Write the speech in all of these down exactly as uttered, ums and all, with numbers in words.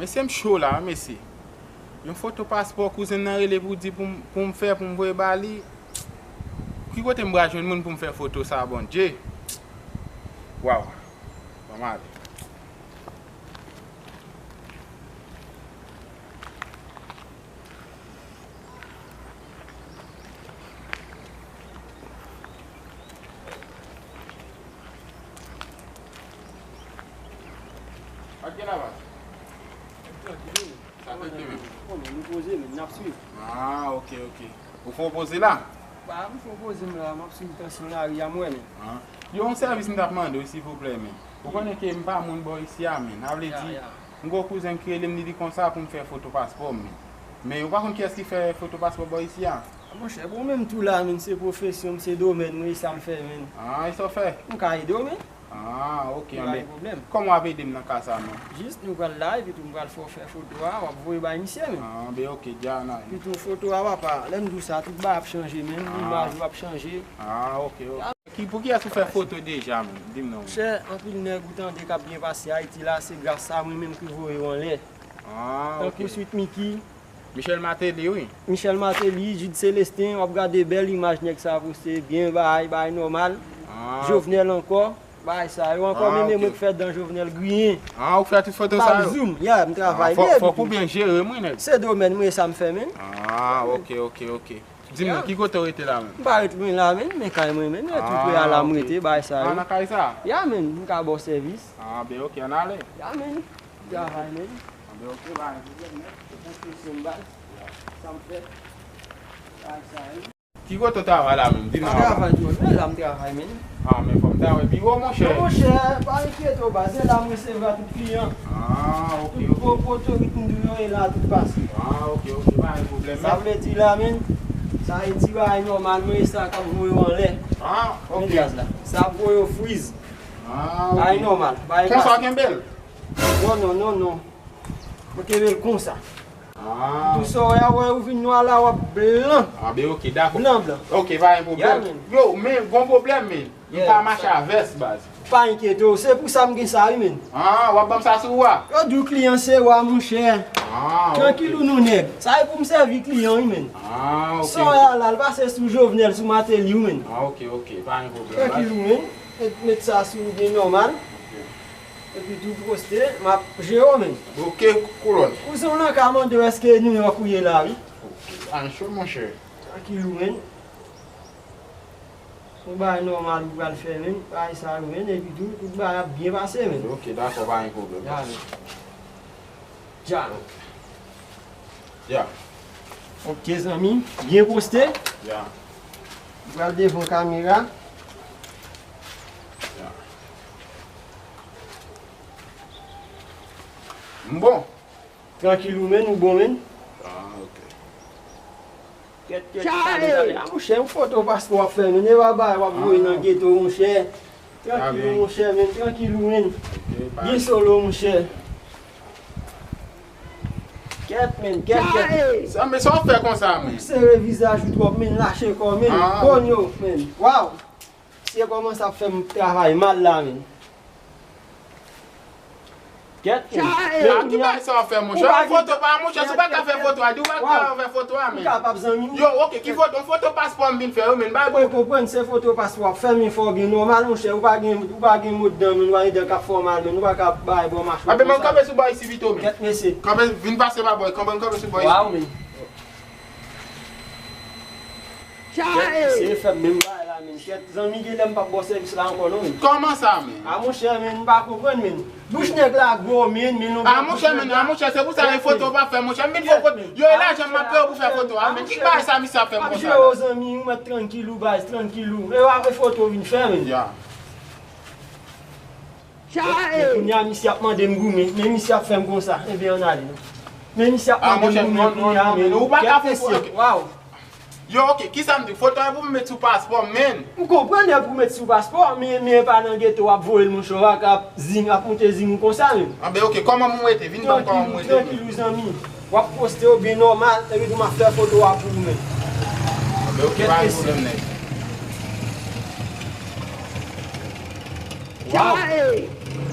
Mesye, m cho la, mesye. Yon foto paspò kouzen nan rele pou di pou m, pou m fè, pou m voye ba li. Ki kote m pral jwenn moun pou m fè foto sa, Bondye? Waw. Ban m ale. Ak gen avan? Sa fè ki menm? Konnen nou poze, men n ap swiv. Ah, ok, ok. Ou fè w poze la? Ba, m fè w poze m la, m ap swiv tansyon lari a, m wè, men. Ah. Yo, yon sèvis m t ap mande w, silvouplè, men. Ou konnen ke m pa moun bò isi a, men. Sa vle di, m gen yon kouzen ki rele m, li di konsa pou m fè foto paspò m, men. Men ou pa konn kiyès ki fè foto paspò bò isi a? Monchè, bon, menm tou la, men, se pwofesyon m, se domèn mwen, e sa m fè, men. Ah, e sa w fè? M ka ede w, men. Ah, ok, anben. Pa gen pwoblèm. Kòman w ap ede m nan ka sa, men? Jis nou pral la, epi tou m pral fè w fè foto a, w ap voye bay misye, men. Ah, ben ok, dja nan. Epi tou foto a, papa, lè m di w sa, tout bagay ap chanje, men. Ah. Imaj ou ap chanje. Ah, ok, ok. Ki, pou kiyès ou fè foto deja, men? Di m non. Monchè, anpil nèg ou tande k ap byen pase Ayiti la, se gras a mwen menm ki voye yo anlè. Ah, ok. Tankou Sweet Micky. Michel Martelly, wi. Michel Martelly, Jude Célestin, w ap gade bèl imaj nèg sa poste, byen bagay, bagay nòmal. Ah, ok. Jovenel ankò, bagay sa yo ankò, ah, men, ok, men mwen k fè dan Jovenel griyen. Ah, ou fè tout foto sa yo? M pa zoom, yeah, m travay. Ah, fò, fò ou byen jere m, wi, nèg. Se domèn mwen, e sa m fè, men. Ah, ok, ok, ok. Di m non, ki kote w rete la menm? M pa ret lwen la, men, men kay mwen, men, tou pre a la m rete, bagay sa yo. Ah, nan kay sa? Ya, men, m ka ba w sèvis. Ah, ben, ok, ann ale. Ya, men. Travay, men. Ah, ben, ok, bagay. Pwofesyon m, baz. Sa m fè. Bagay sa yo. Ki kote w travay la menm? Di m non. M pa travay tou, men la m travay, men. Ah, men fò m ta wè biwo, monchè. Non, monchè, pa enkyete w, baz. Se la m resevwa tout kliyan. Ah, ok, ok. Tout gwo potorit m di w yo e la tout pase. Ah, ok, ok, pa gen pwoblèm. Sa vle di la, men, sa e ti bagay nòmal, men e sa k ap voye w anlè. Ah, ok. Men djaz la. Sa ap voye w friz. Ah, ok. Bagay nòmal, bagay klasik. Konsa w kenbe l? Non, non, non, non. Mwen kenbe l konsa. Ah. Tou sa w wè a, wè ou vin nwa la, w ap blan. Ah, ben, ok, dakò. Blan, blan. Ok, pa gen pwoblèm. Ya, men. Yo, men, gon pwoblèm, men. M pa mache a vès, baz. Pa enkyete w, se pou sa m gen sa, wi, men. Ah, w ap ban m sa sou ou a? Yo di w kliyan se wa, monchè. Ah, ok. Trankil ou non, nèg. Sa e pou m sèvi kliyan, wi, men. Ah, ok. Sa w wè a la, l pase sou Jovenel, sou Martelly, wi, men. Ah, ok, ok, pa gen pwoblèm, baz. Trankil ou, men. Met, met sa sou ou byen nòmal. Ok. Epi tou poste, m ap jere w, men. Ok, kolòn. Kouzen w nan ka mande w èske New York ou ye la, wi. Ok. An cho, monchè. Trankil ou, men. Yon bagay nòmal ou pral fè, men. Bagay sa yo, men. Epi tou, tout bagay ap byen pase, men. Ok, dakò, pa gen pwoblèm. Ya, men. Dja. Ok. Ya. Ok, zanmi. Byen poste. Ya. Ou pral devan kamera. Ya. M bon. Trankil ou, men, ou bon, men. Ah, ok. Kèt, kèt, tande, tande. Ah, monchè, yon foto paspò w ap fè, men. E pa bagay w ap voye nan geto, monchè. Trankil ou, monchè, men. Trankil ou, men. Ok, pa. Byen solo, monchè. Kèt, men, kèt, kèt. Sa, men sa w ap fè konsa, men? Ou sere vizaj ou twòp, men, lache kò, men. Ah. Konyo, men. Waw. Misye kòmanse ap fè m travay mal la, men. Kèt, men. Ah, ki bagay sa w ap fè, monchè? Yon foto pa, monchè, si w pa ka fè foto a, di w pa ka fè foto a, men. Ou kapab, zanmi. Yo, ok, ki foto? Yon foto paspò m vin fè, wi, men. Ou konprann, se foto paspò w ap fè, men fò w gen nòmal, monchè. Ou pa gen, ou pa gen mo dan, men, ou pa gen dan k ap fè w mal, men. Ou pa ka bay bò mache konsa. Ape, men, kanpe sou bò isi pito, men. Kèt, mesye. Kanpe, vin pase pa bò, kanpe, kanpe sou bò isi. Waw, men. Kèt, se fè menm bagay la, men. Kèt, zanmi, genlè m p ap ba w sèvis la ankò, non, men. Kòman sa, men? A, monchè, men, m pa konprann, men. Bouch nèg la gwo, men, men, non. A, monchè, men, a, monchè, se pou sa, e foto w pa fè, monchè. M vin fè foto. Yo, e lajan m ap peye w pou fè foto a, men. Ki bagay sa misye ap fè m konsa la? M ap jere w, zanmi, ou mèt trankil ou, baz, trankil ou. E w ap fè foto w vin fè, men. Ya. Men kounye a, misye ap mande m goumen, men misye ap fè m konsa. Enben, ann ale, non. Men misye ap mande m goumen kounye a, men. Ou pa ka fè foto. Waw. Yo, ok, kisa m di? Foto a pou m met sou paspò, men. M konprann e pou w met sou paspò, men, men e pa nan geto w ap voye l, monchè, w pa ka ap zing, ap monte zing ou konsa, men. Anben, ok, kòman m rete? Vin ban m kòman m rete. Trankil ou, zanmi. W ap poste yo byen nòmal, epi tou m ap fè foto a pou ou, men. Anben, ok, pa gen pwoblèm, nèg. Waw!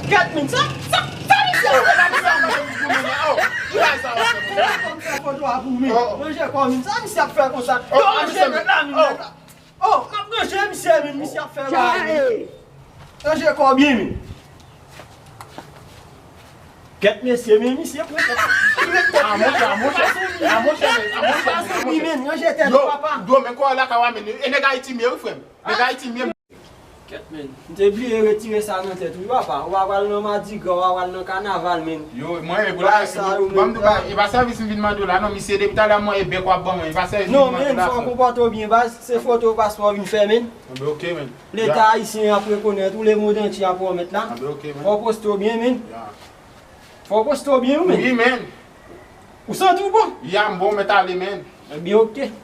Kèt, men, sa, sa, sa misye ap fè la, misye ap fè pou mwen, oh! Kay sa w ap fè, monchè? Fè foto a pou mwen. Oh. Ranje kò, men sa misye ap fè konsa. Oh, yo, ranje misye, men. Nèg la, men. Oh. Nèg la. Oh, m ap ranje misye, men misye ap fè bagay, men. Ranje kò byen, men. Kèt mesye, men misye pran tèt. Ah, monchè, ah, monchè, ah, monchè, men, ah, monchè, men, ah, monchè. Ranje tèt ou, papa. Yo, men kò la ka w a, men. E nèg Ayiti m ye, wi, frè m. Nèg Ayiti m ye. Kèt, men. M te bliye retire sa nan tèt, wi, papa. Ou pa pral nan madigra, ou pa pral nan kanaval, men. Yo, mwen, e pou la, ban m di w, e pa sèvis m vin mande w la, non, misye, depi talè mwen, e bèk w ap ban mwen, e pa sèvis m vin mande w la, frè. Non, men, fò w konpòte w byen, baz, se foto paspò w vin fè, men. Anben, oke, men. Leta ayisyen ap rekonèt ou, lemond antye ap remèt la. Anben, oke, men. Fò w poste w byen, men. Ya. Fò w poste w byen, wi, men. Wi, men. Ou santi w bon? Ya, m bon, mèt ale, men. Ebyen, oke. Ya.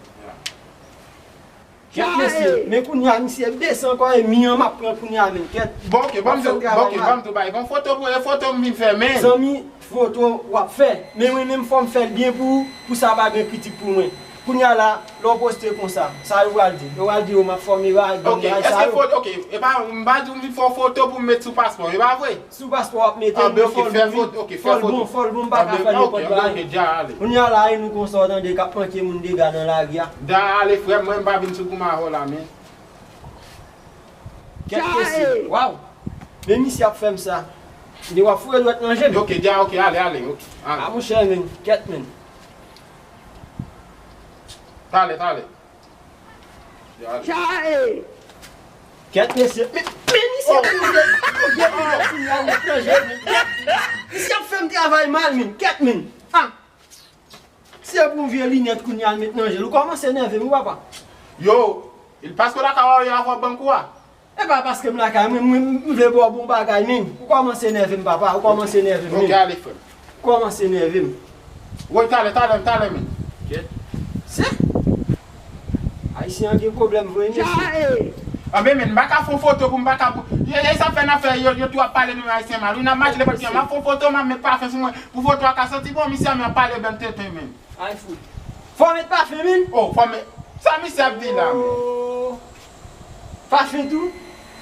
Kèt, mesye. Men kounye a, misye desann ankò, e mi an m ap pran kounye a, men. Kèt. Bon, oke, ban m di w, bon, oke, ban m di w bagay. Bon, foto pou, e foto m vin fè, men. Zanmi, foto w ap fè. Men mwen menm, fò m fè l byen pou ou, pou sa pa gen kritik pou mwen. Kounye a la, lè w poste konsa, sa yo pral di? Yo pral di yo m ap fòme bagay, bann bagay sa yo. Ok, èske foto, ok, e pa, m pa di w m vin fè yon foto pou m met sou paspò, e pa vre? Sou paspò w ap mete l, men fò l bon, wi. Fò l bon, fò l bon, m pa ka fè nenpòt bagay. Kounye a la, e nou konsa w tande k ap manke moun dega nan lari a. Da ale frè m, mwen m pa vin sou kou m avè w la, men. Kèt mesye. Waw. Men misye ap fè m sa. Li w ap foure dwèt nan je m. Ok, dja, ok, ale, ale, ok. Ale. A monchè, men. Kèt, men. Talè, talè. Dja ale. Kèt mesye. Men, men misye ap foure dwèt nan je m. Kèt. Misye ap fè m travay mal, men. Kèt, men. Ah. Se pou yon vye linèt kounye a l met nan je l. Ou kòmanse nève m, wi, papa. Yo, paske w lakay w a, yo avè w bank ou a? E pa paske m lakay mwen, mwen, m vle ba w bon bagay, men. Ou kòmanse nève m, papa. Ou kòmanse nève m, men. Ok, ale, frè m. Ou kòmanse nève m. Woy, talè, talè, talè, men. Kèt. Se Ayisyen an gen pwoblèm vre, mesye. Anben, men, m pa ka fè yon foto pou m pa ka pou, e, e sa fè n ap fè, yo, yo tou ap pale nou Ayisyen mal. Wi, n ap mache nenpòt ki jan, m ap fè yon foto, m ap met pafen sou mwen, pou foto a ka santi bon, misye a, men ap pale bèl tenten, men. Ay, fout. Fò w met pafen, men. Oh, fò m met, sa misye ap di la, men. Oh. Pafen tou?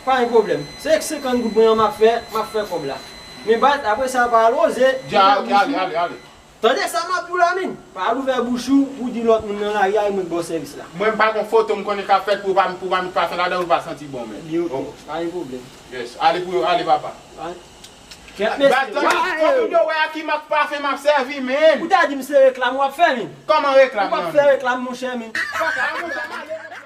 Pa gen pwoblèm. Se senkant goud mwen an m ap fè, m ap fè kòb la. Men baz, apre sa, pa al oze. Dja, ok, ale, ale, ale. Tande sa m ap di w la, men. Pa al ouvè bouch ou pou di lòt moun nan lari a e mwen k ba w sèvis la. Mwen, m pa gon foto m konnen k ap fèt pou w pa, pou w pa met pafen ladan l, ou pa santi bon, men. Li ok, pa gen pwoblèm. Yes, ale pou yo, ale, papa. Kèt mesye. Fò moun yo wè a ki mak pafen m ap sèvi, men. Ou ta di m se reklam w ap fè, men. Kòman reklam, non? Ou p ap fè reklam, monchè, men. Papa, a monchè, m ale.